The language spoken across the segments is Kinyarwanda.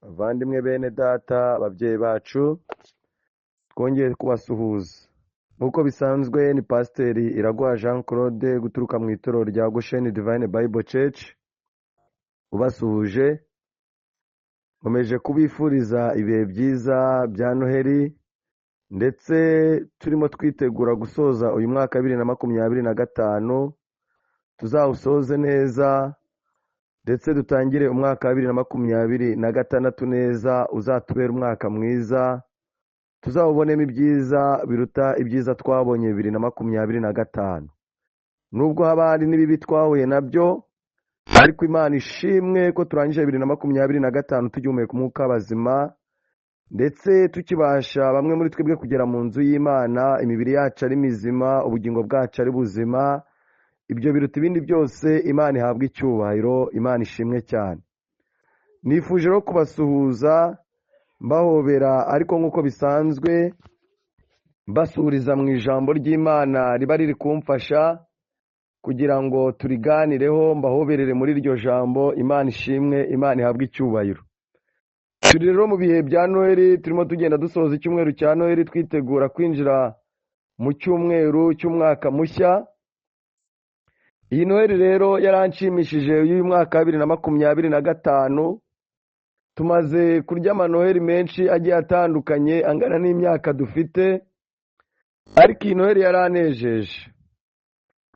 Bavandimwe bene data, ababyeyi bacu, twongeye kubasuhuza. Nk'uko bisanzwe ni Pasiteri Iraguha Jean Claude guturuka mu itorero rya Goshen Divine Bible Church ubasuhuje. Nkomeje kubifuriza ibihe byiza bya Noheli, ndetse turimo twitegura gusoza uyu mwaka 2025, tuzawusoze neza ndetse dutangire umwaka wa 2026 neza, uzatubere umwaka mwiza, tuzawubonemo ibyiza biruta ibyiza twabonye 2025. Nubwo haba hari n'ibibi twahuye nabyo, ariko Imana ishimwe ko turangije 2025 tugihumeka umwuka w'abazima, ndetse tukibasha bamwe muri twebwe kugera mu nzu y'Imana, imibiri yacu ari mizima, ubugingo bwacu ari buzima. Ibyo biruta ibindi byose, Imana ihabwa icyubahiro, Imana ishimwe cyane. Nifuje rero kubasuhuza mbahobera, ariko nk'uko bisanzwe mbasuhuriza mu ijambo ry'Imana riba riri kumfasha kugira ngo turiganireho, mbahoberere muri iryo jambo. Imana ishimwe, Imana ihabwe icyubahiro. Turi rero mu bihe bya Noheli, turimo tugenda dusoza icyumweru cya Noheli, twitegura kwinjira mu cyumweru cy'umwaka mushya. Iyi Noheli rero yaranshimishije y'uyu mwaka wa 2025. Tumaze kurya amanoheli menshi agiye atandukanye angana n'imyaka dufite, ariko iyi Noheli yaranejeje.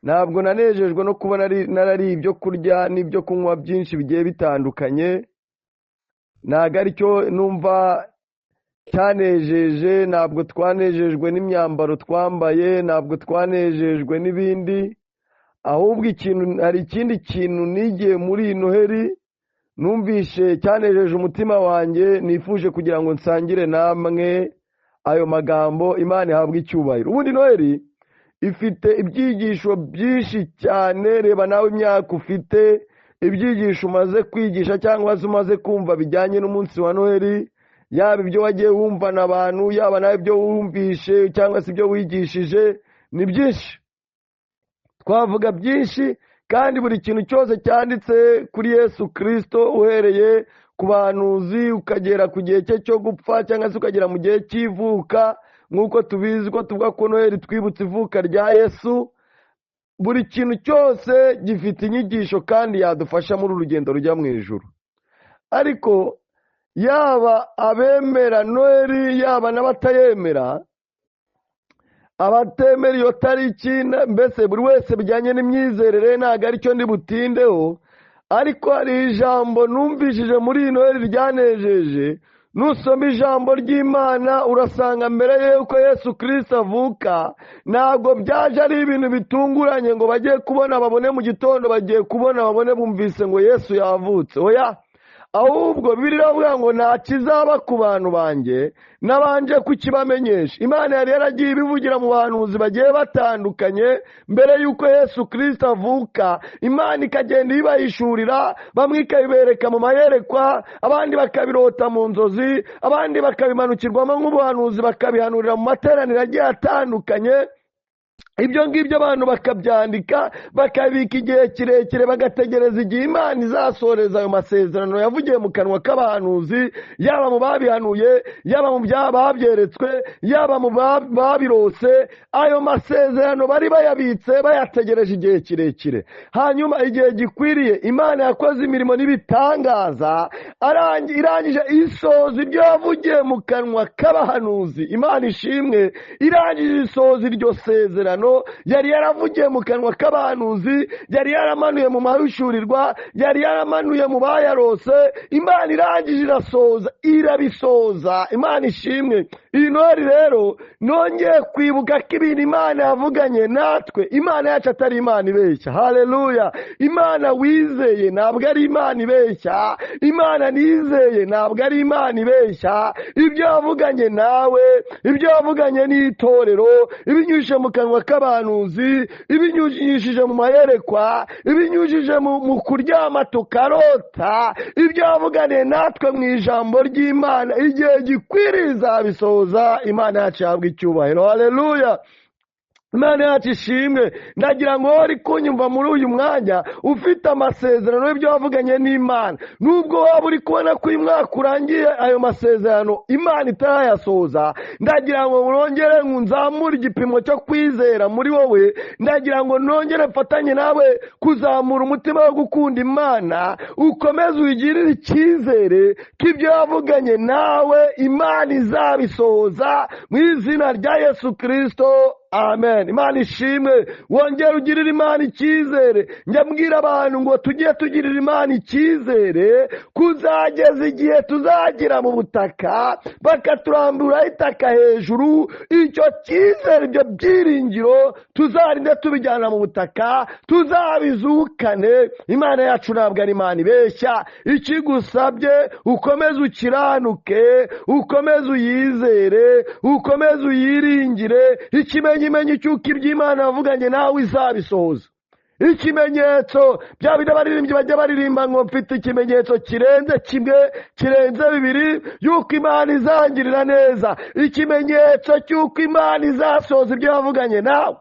Ntabwo nanejejwe no kuba narariye ibyo kurya n'ibyo kunywa byinshi bigiye bitandukanye, ntabwo aricyo numva cyanejeje. Ntabwo twanejejwe n'imyambaro twambaye, ntabwo twanejejwe n'ibindi, ahubwo hari ikindi kintu nigiye muri iyi Noheli numvishe cyanejeje umutima wanjye, nifuje kugira ngo nsangire namwe ayo magambo. Imana ihabwe icyubahiro. Ubundi Noheli ifite ibyigisho byinshi cyane. Reba nawe imyaka ufite, ibyigisho umaze kwigisha cyangwa se umaze kumva bijyanye n'umunsi wa Noheli, yaba ibyo wagiye wumvana abantu, yaba nawe ibyo wumvishe cyangwa se ibyo wigishije, ni byinshi. Twavuga byinshi, kandi buri kintu cyose cyanditse kuri Yesu Kirisito, uhereye ku bahanuzi ukagera ku gihe cye cyo gupfa cyangwa se ukagera mu gihe cy'ivuka, nk'uko tubizi ko tuvuga ko Noheli twibutse ivuka rya Yesu. Buri kintu cyose gifite inyigisho kandi yadufasha muri uru rugendo rujya mu ijuru. Ariko yaba abemera Noheli, yaba n'abatayemera, abatemera iyo tariki, mbese buri wese bijyanye n'imyizerere, ntabwo aricyo ndi butindeho. Ariko hari ijambo numvishije muri iyi Noheli ryanejeje. Nusoma ijambo ry'Imana urasanga mbere y'uko Yesu Kirisito avuka, ntabwo byaje ari ibintu bitunguranye ngo bagiye kubona babone mu gitondo, bagiye kubona babone bumvise ngo Yesu yavutse. Oya, ahubwo Bibiliya iravuga ngo nta kizaba ku bantu banjye nabanje kukibamenyesha. Imana yari yaragiye ibivugira mu bahanuzi bagiye batandukanye mbere y'uko Yesu Kirisito avuka. Imana ikagenda ibahishurira, bamwe ikabibereka mu mayerekwa, abandi bakabirota mu nzozi, abandi bakabimanukirwamo nk'ubuhanuzi, bakabihanurira mu materaniro agiye atandukanye. Ibyo ngibyo abantu bakabyandika, bakabika igihe kirekire, bagategereza igihe Imana izasoreza ayo masezerano yavugiye mu kanwa k'abahanuzi, yaba mu babihanuye, yaba mu babyeretswe, yaba mu babirose. Ayo masezerano bari bayabitse, bayategereje igihe kirekire. Hanyuma igihe gikwiriye Imana yakoze imirimo n'ibitangaza, irangije isoza ibyo yavugiye mu kanwa k'abahanuzi. Imana ishimwe, irangije isoza iryo sezerano yari yaravugiye mu kanwa k'abahanuzi, yari yaramanuye mu mahishurirwa, yari yaramanuye mu bayarose. Imana irangije irasoza, irabisoza. Imana ishimwe. Iyi Noheli rero nongeye kwibuka ko ibintu Imana yavuganye natwe, Imana yacu atari Imana ibeshya. Haleluya! Imana wizeye ntabwo ari Imana ibeshya, Imana nizeye ntabwo ari Imana ibeshya. Ibyo yavuganye nawe, ibyo yavuganye n'itorero, ibinyujije mu kanwa k'abahanuzi, ibinyujije mu mayerekwa, ibinyujije mu kuryama tukarota, ibyo yavuganiye natwe mu ijambo ry'Imana, igihe gikwiriye izabisohoza. Imana yacu ihabwa icyubahiro. Haleluya! Imana yacu ishimwe. Ndagira ngo wowe uri kunyumva muri uyu mwanya ufite amasezerano y'ibyo wavuganye n'Imana, nubwo waba uri kubona ko uyu mwaka urangiye ayo masezerano Imana itarayasohoza, ndagira ngo nongere nzamure igipimo cyo kwizera muri wowe. Ndagira ngo nongere mfatanye nawe kuzamura umutima wo gukunda Imana, ukomeze uyigirire icyizere ko ibyo wavuganye nawe Imana izabisohoza mu izina rya Yesu Kristo, amen. Imana ishimwe. Wongere ugirire Imana icyizere. Njya mbwira abantu ngo tujye tugirira Imana icyizere kuzageza igihe tuzagira mu butaka bakaturambura itaka hejuru. Icyo cyizere, ibyo byiringiro tuzarinde tubijyana mu butaka, tuzabizukane. Imana yacu ntabwo ari Imana ibeshya. Ikigusabye ukomeze ukiranuke, ukomeze uyizere, ukomeze uyiringire. Ikimenyimenyi cy'uko iby'Imana yavuganye nawe izabisohoza. Ikimenyetso bya bindi abaririmbyi bajya baririmba ngo mfite ikimenyetso kirenze kimwe, kirenze bibiri, y'uko Imana izangirira neza. Ikimenyetso cy'uko Imana izasohoza ibyo yavuganye nawe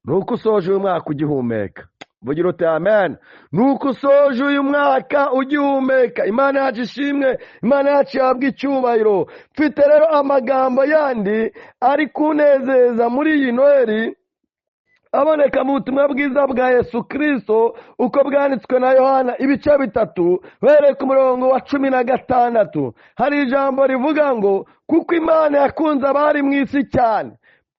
nuko usoje uyu mwaka ugihumeka. Vugira uti amen. Nuko usoje uyu mwaka ugihumeka. Imana yacu ishimwe, Imana yacu ihabwe icyubahiro. Mfite rero amagambo yandi ari kunezeza muri iyi Noheli, aboneka mu butumwa bwiza bwa Yesu Kristo uko bwanditswe na Yohana ibice 3 uhereye ku murongo wa 16. Hari ijambo rivuga ngo kuko Imana yakunze abari mu isi cyane,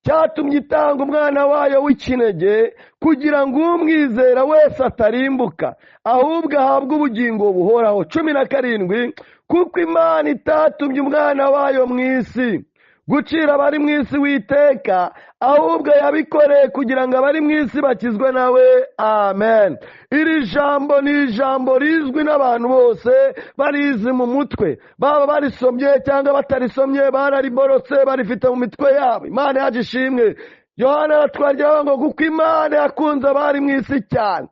cyatumye itanga umwana wayo w'ikinege kugira ngo umwizera wese atarimbuka, ahubwo ahabwe ubugingo buhoraho. 17 kuko Imana itatumye umwana wayo mu isi gucira abari mu isi witeka, ahubwo yabikoreye kugira ngo abari mu isi bakizwe nawe. Amen. Iri jambo ni ijambo rizwi n'abantu bose, barizi mu mutwe, baba barisomye cyangwa batarisomye, barariborotse, barifite mu mitwe yabo. Imana yacu ishimwe. Yohana aratwagira ngo kuko Imana yakunze abari mu isi cyane,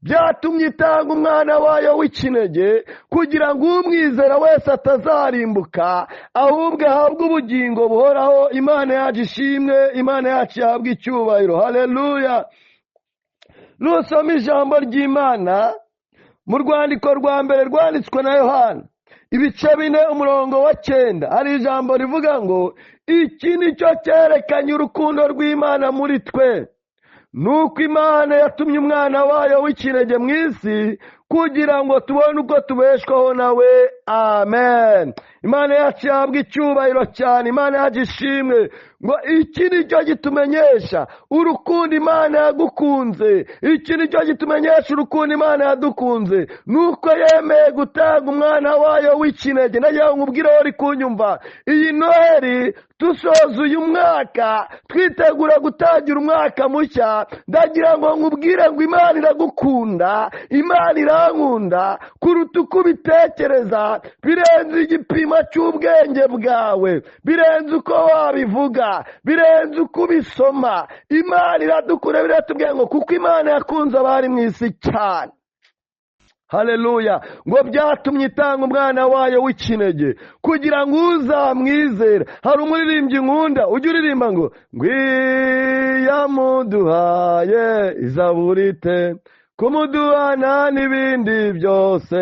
byatumye itanga umwana wayo w'ikinege kugira ngo umwizera wese atazarimbuka, ahubwo ahabwe ubugingo buhoraho. Imana yacu ishimwe, Imana yacu ihabwe icyubahiro. Haleluya. Nusoma ijambo ry'Imana mu rwandiko rwa mbere rwanditswe na Yohana ibice 4 umurongo wa 9, hari ijambo rivuga ngo iki nicyo cyerekanye urukundo rw'Imana muri twe, nuko Imana yatumye umwana wayo w'ikinege mu isi kugira ngo tubone uko tubeshwaho nawe. Amen. Imana yacu ihabwe icyubahiro cyane, Imana yacu ishimwe. Ngo iki nicyo gitumenyesha urukundo Imana yagukunze, iki nicyo gitumenyesha urukundo Imana yadukunze, nuko yemeye gutanga umwana wayo w'ikinege. Nagira ngo nkubwire uri kunyumva, iyi Noheli dusoza uyu mwaka twitegura gutangira umwaka mushya, ndagira ngo nkubwire ngo Imana iragukunda, Imana irankunda kuruta uko ubitekereza, birenze igipimo cy'ubwenge bwawe, birenze uko wabivuga, birenze uko ubisoma. Imana iradukunda, biratubwira ngo kuko Imana yakunze abari mu isi cyane. Haleluya. Ngo byatumye itanga umwana wayo w'ikinege kugira ngo uzamwizera. Hari umuririmbyi nkunda ujya uririmba ngo ngwiyamuduhaye izaburite kumuduhana n'ibindi byose,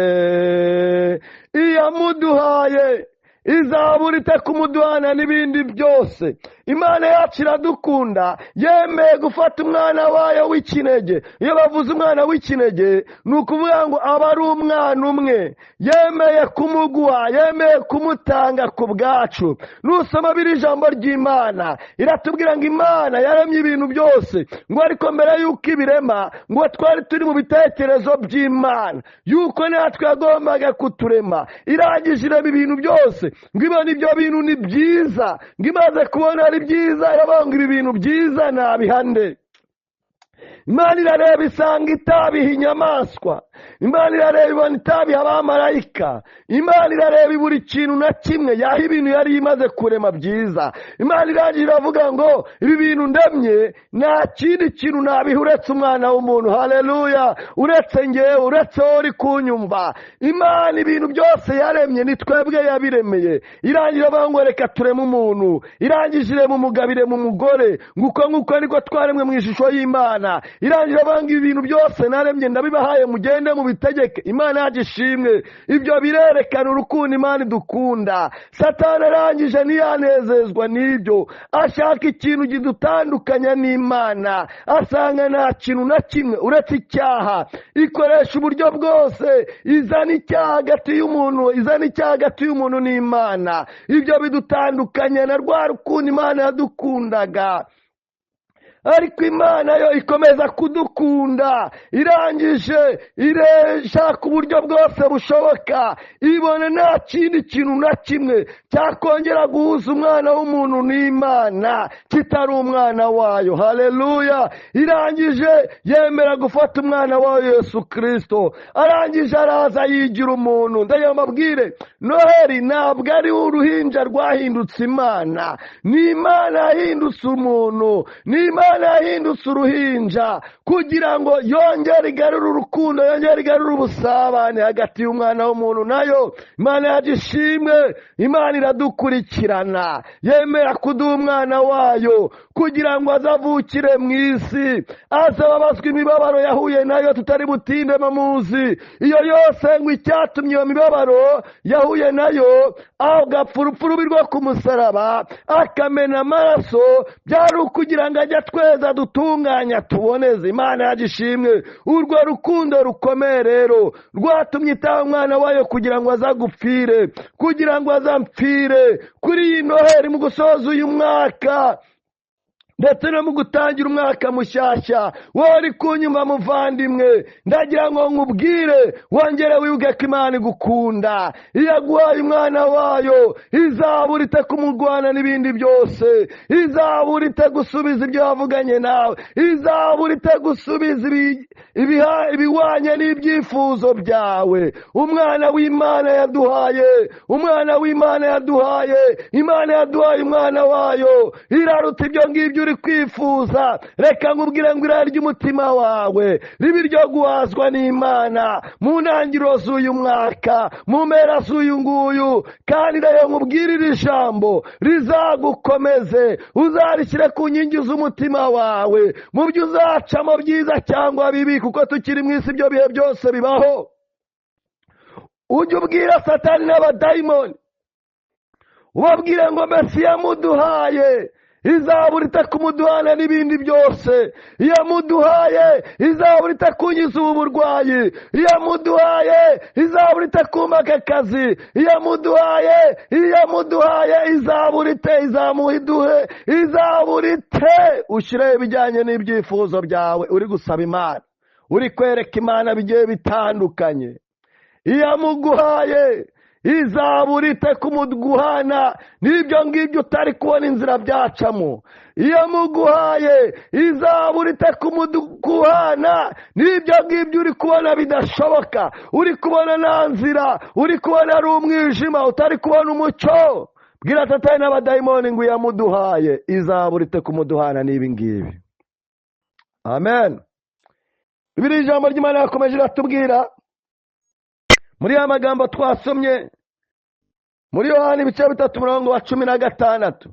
iyamuduhaye izaburite kumuduhana n'ibindi byose. Imana yacu iradukunda, yemeye gufata umwana wayo w'ikinege. Iyo bavuze umwana w'ikinege ni ukuvuga ngo aba ari umwana umwe, yemeye kumuguha, yemeye kumutanga ku bwacu. Nusoma biri ijambo ry'Imana iratubwira ngo Imana yaremye ibintu byose, ngo ariko mbere y'uko ibirema ngo twari turi mu bitekerezo by'Imana, yuko natwe yagombaga kuturema. Irangije irema ibintu byose, ngo ibona ibyo bintu ni byiza, ngo imaze kubona ari byiza irabanga ibi bintu byiza nabihande. Imana irareba isanga itabiha inyamaswa, Imana irareba ibona itabiha abamarayika. Imana irareba buri kintu na kimwe, yaha ibintu yari imaze kurema byiza. Imana irangije iravuga ngo ibi bintu ndemye nta kindi kintu nabiha uretse umwana w'umuntu. Haleluya! Uretse ngewe, uretse wowe uri kunyumva. Imana ibintu byose yaremye ni twebwe yabiremeye. Irangije iravuga ngo reka tureme umuntu. Irangije irema umugabo, irema umugore. Nguko nguko niko twaremwe mu ishusho y'Imana. Irangije iravuga ngo ibi bintu byose naremye ndabibahaye, mugende mubitegeke. Imana yacu ishimwe. Ibyo birerekana urukundo Imana idukunda. Satani arangije ntiyanezezwa n'ibyo, ashaka ikintu kidutandukanya n'Imana, asanga nta kintu na kimwe uretse icyaha. Ikoresha uburyo bwose izana icyaha hagati y'umuntu, izana icyaha hagati y'umuntu n'Imana. Ibyo bidutandukanya na rwa rukundo Imana yadukundaga. Ariko Imana yo ikomeza kudukunda. Irangije irashaka uburyo bwose bushoboka, ibona nta kindi kintu na kimwe cyakongera guhuza umwana w'umuntu n'Imana kitari umwana wayo. Haleluya! Irangije yemera gufata umwana wayo Yesu Kristo. Arangije araza yigira umuntu. Ndagira mbabwire, Noheli ntabwo ari uruhinja rwahindutse Imana, ni Imana yahindutse umuntu, ni Imana yahindutse uruhinja kugira ngo yongere igarure urukundo, yongere igarure ubusabane hagati y'umwana w'umuntu nayo. Imana yacu ishimwe. Imana iradukurikirana, yemera kuduha umwana wayo kugira ngo azavukire mu isi, azababazwa imibabaro yahuye nayo tutari butindemo muzi. Iyo yose ngo icyatumye iyo mibabaro yahuye nayo agapfa urupfu rubi rwo ku musaraba, akamena amaraso, byari ukugira ngo ajye tweza dutunganya tuboneze. Imana yacu ishimwe. Urwo rukundo rukomeye rero rwatumye itanga umwana wayo kugira ngo azagupfire, kugira ngo azampfire kuri iyi Noheli mu gusoza uyu mwaka ndetse no mu gutangira umwaka mushyashya. Wowe uri kunyumva muvandimwe, ndagira ngo nkubwire wongere wibuke ko Imana igukunda. Iyo yaguhaye umwana wayo, izabura ite kumurwana n'ibindi byose, izabura ite gusubiza ibyo yavuganye nawe, izabura ite gusubiza ibihwanye n'ibyifuzo byawe. Umwana w'Imana yaduhaye, umwana w'Imana yaduhaye, Imana yaduhaye umwana wayo, iraruta ibyo ngibyo uri kwifuza. Reka nkubwire ngo irari ry'umutima wawe ribe iryo guhazwa n'Imana mu ntangiriro z'uyu mwaka, mu mpera z'uyu nguyu. Kandi nayo nkubwire iri jambo rizagukomeze, uzarishyire ku nkingi z'umutima wawe mu byo uzacamo byiza cyangwa bibi, kuko tukiri mu isi ibyo bihe byose bibaho. Ujye ubwira Satani n'abadayimoni, ubabwire ngo Mesiya muduhaye izabura itakumuduhana n'ibindi byose, iyamuduhaye izabura itakunyiza ubu burwayi, iyamuduhaye izabura itakumaka akazi, iyamuduhaye, iyamuduhaye izabura ite, izamuha iduhe, izabura ite. Ushyireho ibijyanye n'ibyifuzo byawe uri gusaba Imana, uri kwereka Imana bigiye bitandukanye. Iyamuguhaye izabura ite kumuguhana n'ibyo ngibyo utari kubona inzira byacamo. Iyamuguhaye izabura ite kumuguhana n'ibyo ngibyo uri kubona bidashoboka, uri kubona nta nzira, uri kubona ari umwijima, utari kubona umucyo. Bwira Satani n'abadayimoni ngo iyamuduhaye izabura ite kumuduhana n'ibi ngibi. Amen. Bibiri ijambo ry'Imana yakomeje iratubwira muri ya magambo twasomye muri Yohana ibice 3 umurongo wa 16,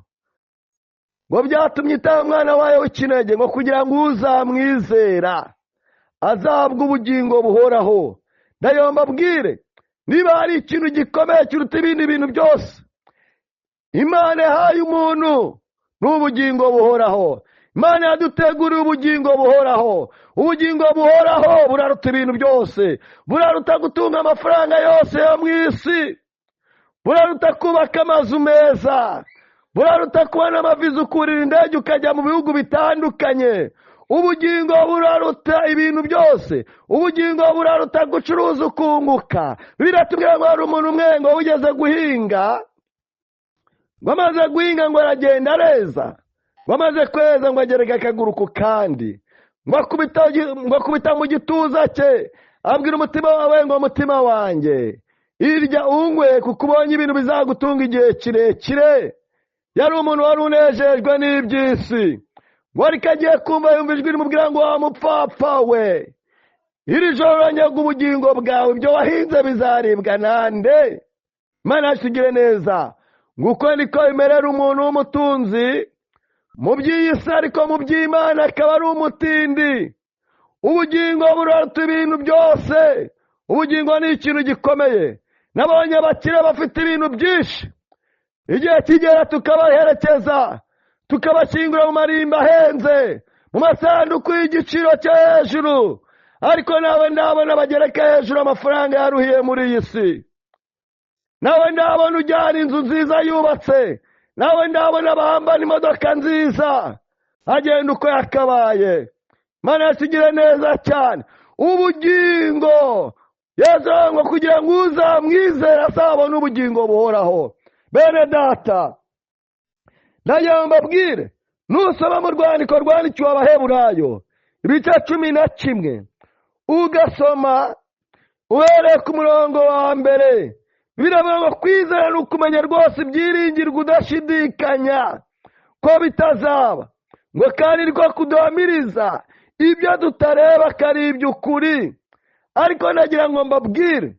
ngo byatumye itanga umwana wayo w'ikinege ngo kugira ngo uzamwizera azabwe ubugingo buhoraho. Ndayo mbabwire, niba hari ikintu gikomeye kiruta ibindi bintu byose Imana yahaye umuntu, ni ubugingo buhoraho. Imana yaduteguriye ubugingo buhoraho. Ubugingo buhoraho buraruta ibintu byose, buraruta gutunga amafaranga yose yo mu isi, buraruta kubaka amazu meza, buraruta kubona amaviza ukurira indege ukajya mu bihugu bitandukanye. Ubugingo buraruta ibintu byose. Ubugingo buraruta gucuruza ukunguka. Biratubwira ngo hari umuntu umwe ngo wigeze guhinga, ngo amaze guhinga ngo aragenda areza, ngo amaze kweza ngo agereka akaguru ku kandi, ngo akubita mu gituza cye, Abwira umutima wawe ngo mutima wanjye, irya unywe kuko ubonye ibintu bizagutunga igihe kirekire. Yari umuntu wari unejejwe n'iby'isi, ngo ariko agiye kumva yumva ijwi rimubwira ngo wa mupfapfa we, iri joro uranyaga ubugingo bwawe, ibyo wahinze bizaribwa nande? Imana yacu igire neza. Nguko niko bimerera umuntu w'umutunzi mu by'iyi si, ariko mu by'Imana akaba ari umutindi. Ubugingo buruta ibintu byose. Ubugingo ni ikintu gikomeye. Nabonye abakire bafite ibintu byinshi, igihe kigera tukabaherekeza, tukabashyingura mu marimba ahenze, mu masanduku y'igiciro cyo hejuru, ariko nawe ndabona bagereka hejuru amafaranga yaruhiye muri iyi si. Nawe ndabona ujyana inzu nziza yubatse, nawe ndabona bahambana imodoka nziza, agenda uko yakabaye. Imana yasigire neza cyane. Ubugingo Yesu ngo kugira ngo uzamwizera azabone ubugingo buhoraho. Bene data, ndagira mbabwire, nusoma mu rwandiko rwandikiwe Abaheburayo ibice 11, ugasoma uhereye ku murongo wa mbere, biravuga ngo kwizera ni ukumenya rwose ibyiringirwa udashidikanya ko bitazaba, ngo kandi niko kuduhamiriza ibyo tutareba ko ari iby'ukuri. Ariko nagira ngo mbabwire,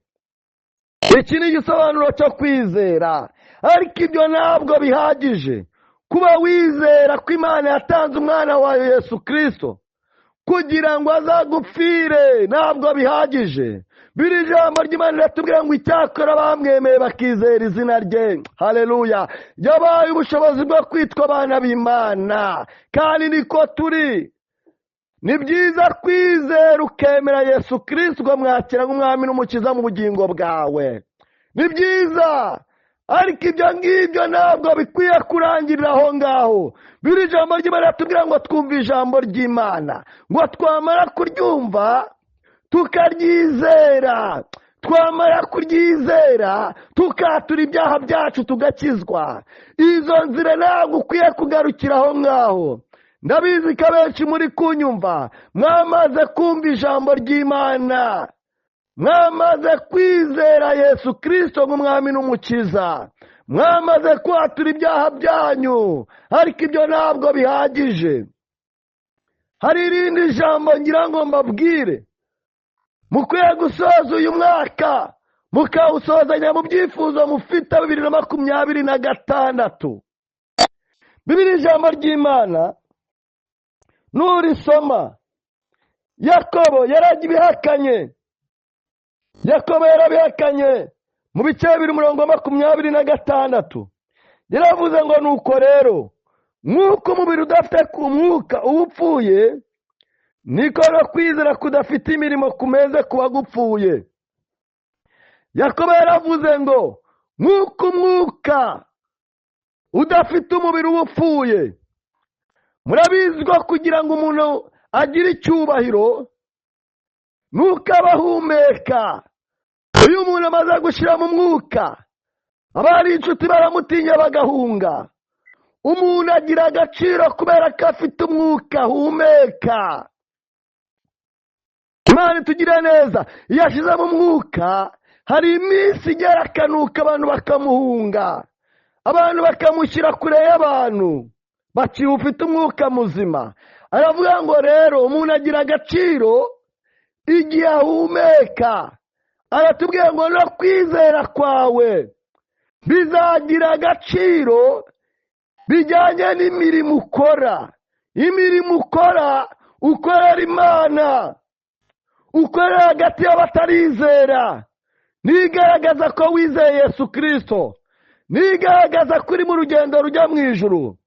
iki ni igisobanuro cyo kwizera, ariko ibyo ntabwo bihagije. Kuba wizera ko Imana yatanze umwana wayo Yesu Kristo kugira ngo azagupfire ntabwo bihagije. Biri ijambo ry'Imana riratubwira ngo icyakora bamwemeye bakizera izina rye, haleluya, yabaye ubushobozi bwo kwitwa abana b'Imana, kandi niko turi. Ni byiza kwizera ukemera Yesu Kristo ukamwakira nk'umwami n'umukiza mu bugingo bwawe, ni byiza, ariko ibyo ngibyo ntabwo bikwiye kurangirira aho ngaho. Biri ijambo ry'Imana riratubwira ngo twumve ijambo ry'Imana, ngo twamara kuryumva tukaryizera, twamara kuryizera tukatura ibyaha byacu tugakizwa. Izo nzira ntabwo ukwiye kugarukira aho ngaho. Ndabizi ko abenshi muri kunyumva mwamaze kumva ijambo ry'Imana, mwamaze kwizera Yesu Kristo nk'umwami n'umukiza, mwamaze kwatura ibyaha byanyu, ariko ibyo ntabwo bihagije. Hari irindi jambo ngira ngo mbabwire, mukwiye gusoza uyu mwaka mukawusozanya mu byifuzo mufite 2026. Bibiri ijambo ry'Imana nurisoma, Yakobo yarabihakanye, Yakobo yarabihakanye mu bice 2:26. Yaravuze ngo nuko rero nk'uko umubiri udafite ku mwuka uba upfuye, niko no kwizera kudafite imirimo kumeze kuba gupfuye. Yakobo yaravuze ngo nk'uko umwuka udafite umubiri uba upfuye. Murabizi ko kugira ngo umuntu agire icyubahiro nuko abahumeka. Iyo umuntu amaze gushyira mu mwuka, abari inshuti baramutinya bagahunga. Umuntu agira agaciro kubera ko afite umwuka ahumeka. Imana itugire neza, iyo ashyize mu mwuka hari iminsi igera akanuka, abantu bakamuhunga, abantu bakamushyira kure y'abantu, baciye ufite umwuka muzima. Aravuga ngo rero umuntu agira agaciro igihe ahumeka. Aratubwira ngo no kwizera kwawe bizagira agaciro bijyanye n'imirimo ukora. Imirimo ukora, ukorera Imana, ukorera hagati y'abatarizera, nigaragaza ko wizeye Yesu Kristo, nigaragaza ko uri mu rugendo rujya mu ijuru,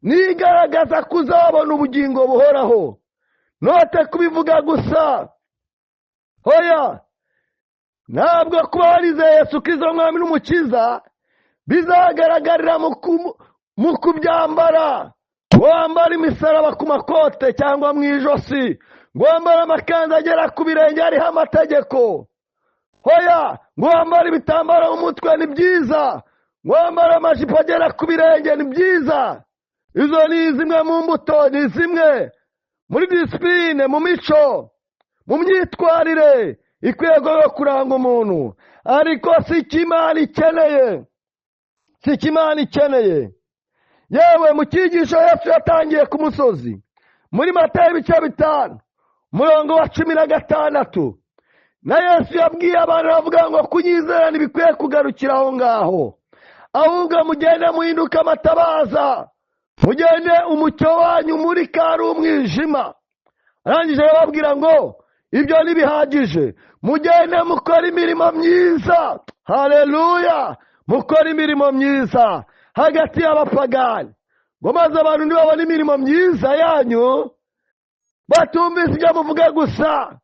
nigaragaza ko uzabona ubugingo buhoraho. Note kubivuga gusa, hoya, ntabwo kuba warizeye Yesu Kristo umwami n'umukiza bizagaragarira mu kubyambara. Wambara imisaraba ku makote cyangwa mu ijosi, ngo wambare amakanzu agera ku birenge ariho amategeko, hoya, ngo wambare ibitambaro mu mutwe ni byiza, ngo wambare amajipo agera ku birenge ni byiza. Izo ni zimwe mu mbuto, ni zimwe muri disipurine, mu mico, mu myitwarire Ikwiye kuranga umuntu, ariko si icyo Imana ikeneye, si icyo Imana ikeneye. Yewe, mu cyigisho Yesu yatangiye ku musozi muri Matayo ibice 5 umurongo wa 16, na Yesu yabwiye abantu aravuga ngo kunyizera ntibikwiye kugarukira aho ngaho, ahubwo mugende muhinduke amatabaza, mugende umucyo wanyu umurika ari umwijima. Arangije arababwira ngo ibyo ntibihagije, mugende mukora imirimo myiza. Haleluya, mukora imirimo myiza hagati y'abapagani, ngo maze abantu nibabona imirimo myiza yanyu batumvise ibyo muvuga gusa,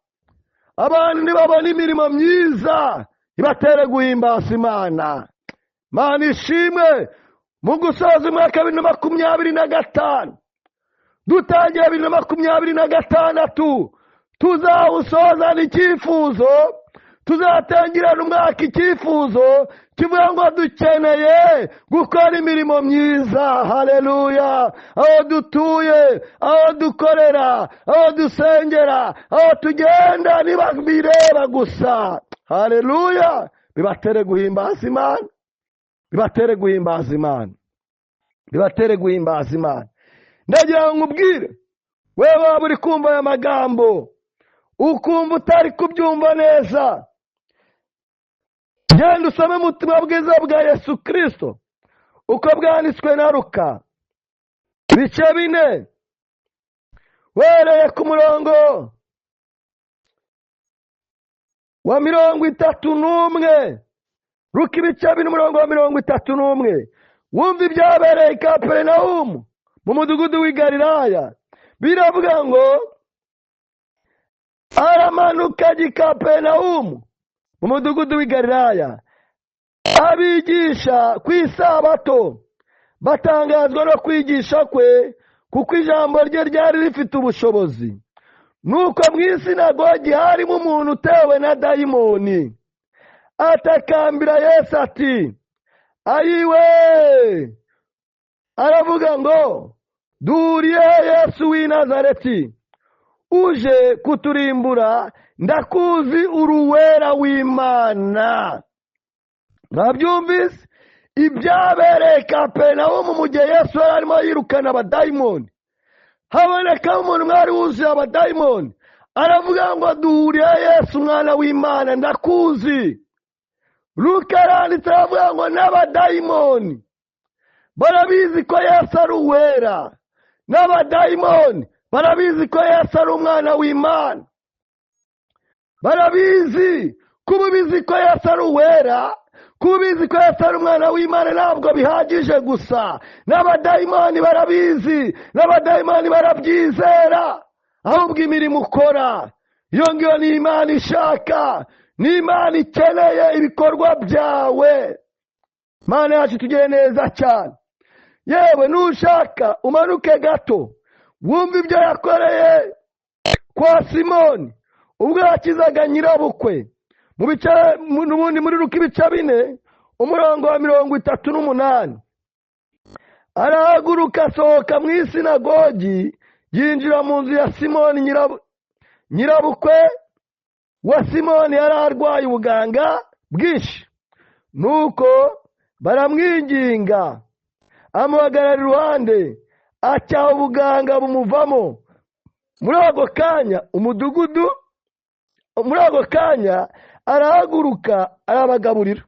abantu nibabona imirimo myiza ibatere guhimbaza Imana. Mana ishimwe. Mu gusoza umwaka 2025 dutangira 2026, tuzawusozana icyifuzo, tuzatangirana umwaka icyifuzo kivuga ngo dukeneye gukora imirimo myiza. Haleluya. Aho dutuye, aho dukorera, aho dusengera, aho tugenda, niba bireba gusa. Haleluya, bibatere guhimbaza Imana, bibatere guhimbaza Imana, bibatere guhimbaza Imana. Ndagira ngo nkubwire, wewe waba uri kumva aya magambo ukumva utari kubyumva neza, genda usome ubutumwa bwiza bwa Yesu Kristo uko bwanditswe na Luka ibice 4, wereye ku murongo wa 31. Luka ibice 4 umurongo wa 31, wumva ibyabereye i Kaperinawumu mu mudugudu w'i Galilaya. Biravuga ngo aramanuka ajya i Kaperinawumu mu mudugudu w'i Galilaya, abigisha ku isabato, batangazwa no kwigisha kwe, kuko ijambo rye ryari rifite ubushobozi. Nuko mu isinagogi harimo umuntu utewe na dayimoni, atakambira Yesu ati ayiwe! Aravuga ngo duhuriye Yesu w'i Nazareti, uje kuturimbura? Ndakuzi, uri uwera w'Imana. Mwabyumvise ibyabereye Kaperinawumu mu gihe Yesu yari arimo yirukana abadayimoni, haboneka umuntu mwari wuzuye abadayimoni, aravuga ngo duhuriye Yesu umwana w'Imana, ndakuzi. Luka aranditse aravuga ngo n'abadayimoni barabizi ko Yesu ari uwera, n'abadayimoni barabizi ko Yesu ari umwana w'Imana, barabizi. Kuba ubizi ko Yesu ari uwera, kuba ubizi ko Yesu ari umwana w'Imana ntabwo bihagije gusa, n'abadayimoni barabizi, n'abadayimoni barabyizera. Ahubwo imirimo ukora iyo ngiyo ni Imana ishaka, ni Imana ikeneye ibikorwa byawe. Imana yacu tugire neza cyane. Yewe nushaka umanuke gato wumve ibyo yakoreye kwa Simoni ubwo yakizaga nyirabukwe, mu bice n'ubundi muri Luka ibice 4 umurongo wa 38. Arahaguruka asohoka mu isinagogi, yinjira mu nzu ya Simoni. Nyirabukwe wa Simoni yari arwaye ubuganga bwinshi, nuko baramwinginga, amuhagarara iruhande, acyaha ubuganga bumuvamo. Muri ako kanya umudugudu, muri ako kanya arahaguruka arabagaburira.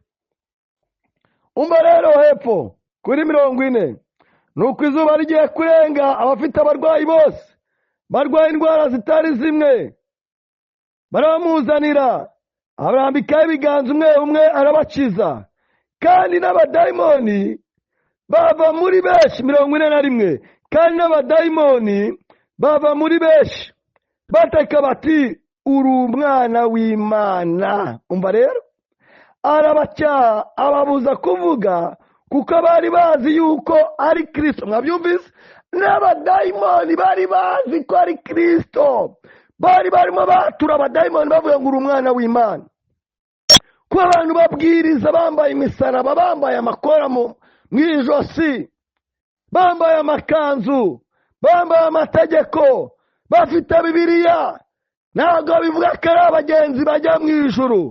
Umva rero hepfo kuri 40, nuko izuba rigiye kurenga, abafite abarwayi bose barwaye indwara zitari zimwe baramuzanira, abarambikaho ibiganza umwe umwe arabakiza. Kandi n'abadayimoni bava muri benshi, 41, kandi n'abadayimoni bava muri benshi bataka bati uri umwana w'Imana. Umva rero, arabacyaha ababuza kuvuga, kuko bari bazi yuko ari Kristo. Mwabyumvise? N'abadayimoni bari bazi ko ari Kristo, bari barimo batura abadayimoni bavuga ngo uri umwana w'Imana. Kuba abantu babwiriza bambaye imisaraba, bambaye amakora mu ijosi, bambaye amakanzu, bambaye amategeko, bafite Bibiliya, Ntabwo bivuga ko ari abagenzi bajya mu ijuru,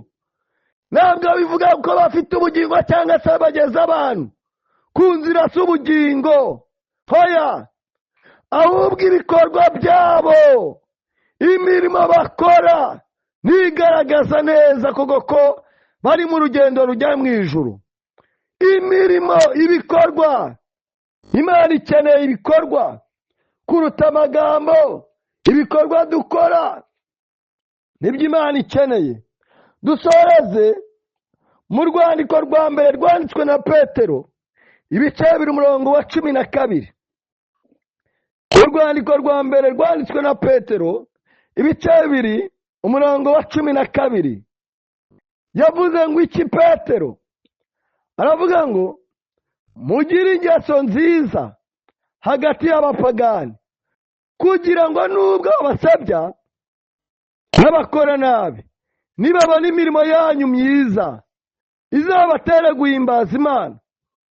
ntabwo bivuga ko bafite ubugingo cyangwa se bageza abantu ku nzira z'ubugingo. Hoya, ahubwo ibikorwa byabo, imirimo bakora nigaragaza neza koko ko bari mu rugendo rujya mu ijuru. Imirimo, ibikorwa, Imana ikeneye ibikorwa kuruta amagambo. Ibikorwa dukora nibyo Imana ikeneye. Dusoreze mu rwandiko rwa mbere rwanditswe na Petero, ibice 2 umurongo wa 12. Urwandiko rwa mbere rwanditswe na Petero, ibice 2 umurongo wa 12. Yavuze ngo iki Petero? Aravuga ngo mugire ingeso nziza hagati y'abapagani, kugira ngo nubwo babasebya n'abakora nabi, nibabona imirimo yanyu myiza izabatere guhimbaza Imana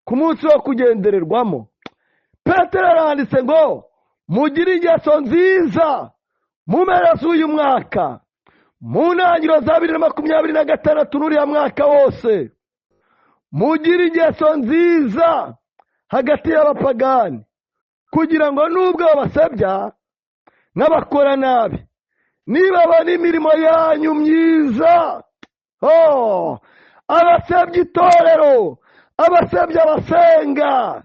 ku munsi wo kugendererwamo. Petero aranditse ngo mugire ingeso nziza mu mpera z'uyu mwaka, mu ntangiriro za 2026 n'uriya mwaka wose. Mugire ingeso nziza hagati y'abapagani, kugira ngo nubwo babasebya n'abakora nabi, nibabona imirimo yanyu myiza. Abasebya itorero, abasebya abasenga,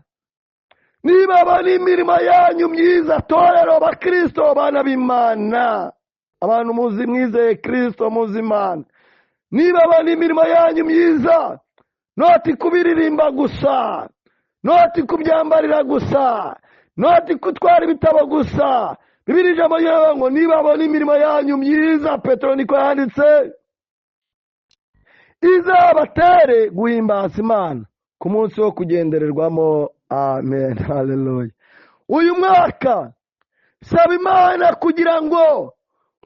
nibabona imirimo yanyu myiza, torero bakristo, bana b'Imana, abantu muzi mwizeye Kristo, muzi Imana, nibabona imirimo yanyu myiza, noti kubiririmba gusa, noti kubyambarira gusa, noti kutwara ibitabo gusa. Bibiri ijambo ryawe ngo nibabona imirimo yanyu myiza, Petero niko yanditse, izabatere guhimbaza Imana ku munsi wo kugendererwamo. Amen, haleluya. Uyu mwaka saba Imana kugira ngo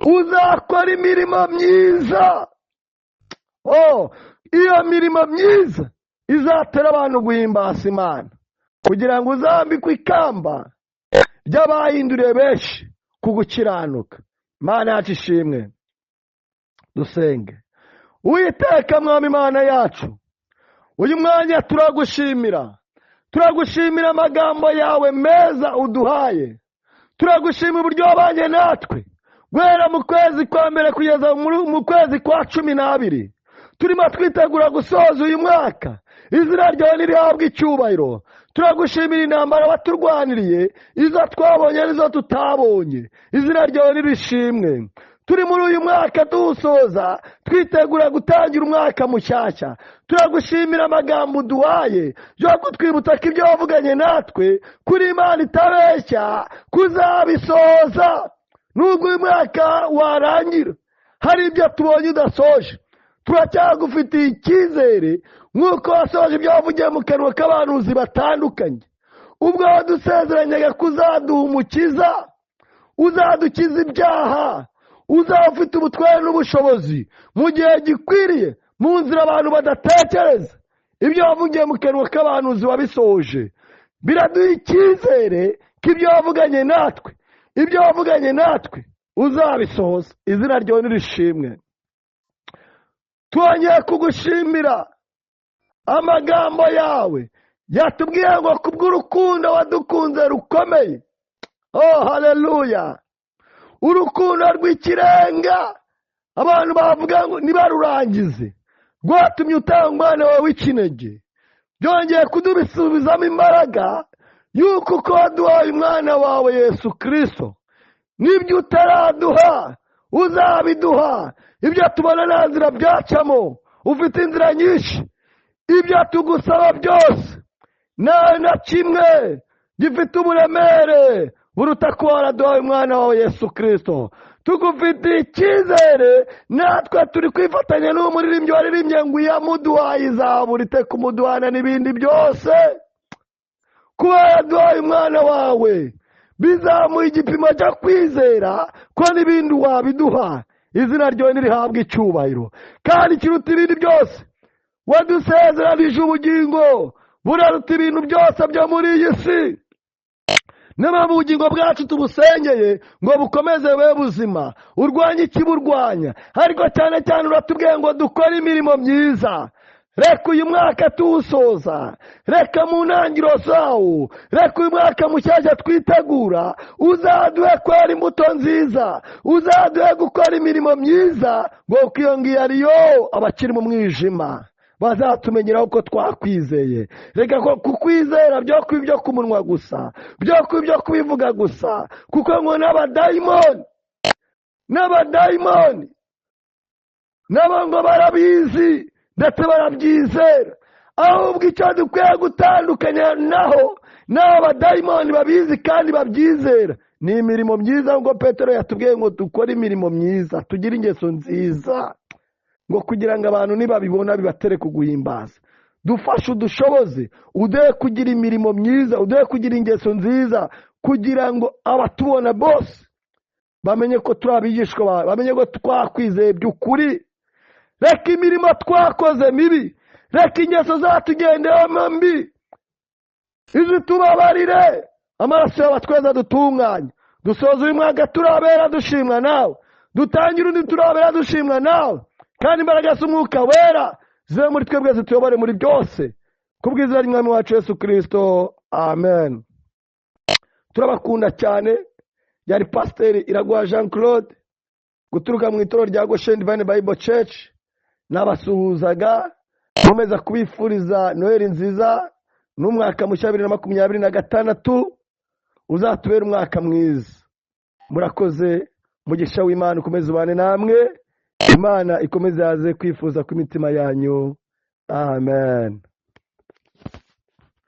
uzakora imirimo myiza. Iyo mirimo myiza izatera abantu guhimbaza Imana, kugira ngo uzambikwe ikamba ry'abahinduriye benshi ku gukiranuka. Imana yacu ishimwe. Dusenge. Uwiteka Mwami Imana yacu, uyu mwanya turagushimira, turagushimira amagambo yawe meza uduhaye, turagushimira uburyo wabanye natwe guhera mu kwezi kwa mbere kugeza mu kwezi kwa 12. Turimo twitegura gusoza uyu mwaka, izina ryawe nirihabwe icyubahiro. Turagushimira intambara waturwaniriye, izo twabonye n'izo tutabonye, izina ryawe nirishimwe. Turi muri uyu mwaka tuwusoza, twitegura gutangira umwaka mushyashya. Turagushimira amagambo uduhaye yo kutwibutsa ko ibyo wavuganye natwe kuri Imana itabeshya kuzabisoza. Nubwo uyu mwaka warangira hari ibyo tubonye udasoje, turacyagufitiye icyizere nk'uko wasoje ibyo wavugiye mu kanwa k'abahanuzi batandukanye, ubwo wadusezeranyaga kuzaduha umukiza uzadukiza ibyaha, uzaba ufite ubutware n'ubushobozi mu gihe gikwiriye, mu nzira abantu badatekereza. Ibyo wavugiye mu kanwa k'abahanuzi wabisoje, biraduha icyizere ko ibyo wavuganye natwe, ibyo wavuganye natwe uzabisohoza. Izina ryawe nirishimwe. Twongeye kugushimira amagambo yawe yatubwiye ngo kubw'urukundo wadukunze rukomeye. Haleluya! Urukundo rw'ikirenga abantu bavuga ngo nibarurangize, rwatumye utanga umwana wawe w'ikinege. Byongeye kudubisubizamo imbaraga yuko uko waduhaye umwana wawe Yesu Kristo, n'ibyo utaraduha uzabiduha. Ibyo tubona nta nzira byacamo, ufite inzira nyinshi. Ibyo tugusaba byose nta na kimwe gifite uburemere buruta kuba waraduhaye umwana wawe Yesu Kristo. Tugufitiye icyizere, natwe turi kwifatanya n'uwo muririmbyi waririmbye ngo iyamuduhaye izabura ite kumuduhana n'ibindi byose. Kuba waraduhaye umwana wawe bizamuha igipimo cyo kwizera ko n'ibindi wabiduha. Izina ryawe nirihabwe icyubahiro. Kandi ikiruta ibindi byose, wadusezeranije ubugingo buraruta ibintu byose byo muri iyi si. Niyo mpamvu ubugingo bwacu tubusengeye ngo bukomeze bube buzima, urwanye ikiburwanya. Ariko cyane cyane uratubwiye ngo dukore imirimo myiza. Reka uyu mwaka tuwusoza, reka mu ntangiriro zawo, reka uyu mwaka mushyashya twitegura uzaduhe kwera imbuto nziza, uzaduhe gukora imirimo myiza, ngo kuko iyo ngiyo ariyo abakiri mu mwijima bazatumenyeraho ko twakwizeye. Reka ko kukwizera byo kuba ibyo ku munwa gusa, byo kuba ibyo kubivuga gusa, kuko ngo n'abadayimoni nabo ngo barabizi ndetse barabyizera. Ahubwo icyo dukwiye gutandukanya naho n'abo badayimoni babizi kandi babyizera ni imirimo myiza, ngo Petero yatubwiye ngo dukore imirimo myiza, tugire ingeso nziza, ngo kugira ngo abantu nibabibona bibatere kuguhimbaza. Dufashe udushoboze, uduhe kugira imirimo myiza, uduhe kugira ingeso nziza, kugira ngo abatubona bose bamenye ko turi abigishwa bawe, bamenye ko twakwizeye by'ukuri. Reka imirimo twakoze mibi, reka ingeso zatugendeyemo mbi, izitubabarire, amaraso yawe atweza dutunganye. Dusoza uyu mwaka turabera dushimwa nawe, dutangire undi turabera dushimwa nawe, kandi imbaraga z'umwuka wera zibe muri twebwe zituyobore muri byose, ku bw'izina ry'Umwami wacu Yesu Kristo, amen. Turabakunda cyane. Yari Pasiteri Iraguha Jean Claude guturuka mu itorero rya Goshen Divine Bible Church. Nabasuhuzaga nkomeza kubifuriza Noheli nziza n'umwaka mushya 2026 uzatubera umwaka mwiza. Murakoze, umugisha w'Imana ukomeze ubane namwe, Imana ikomeze yaze kwifuza kw'imitima yanyu. Amen.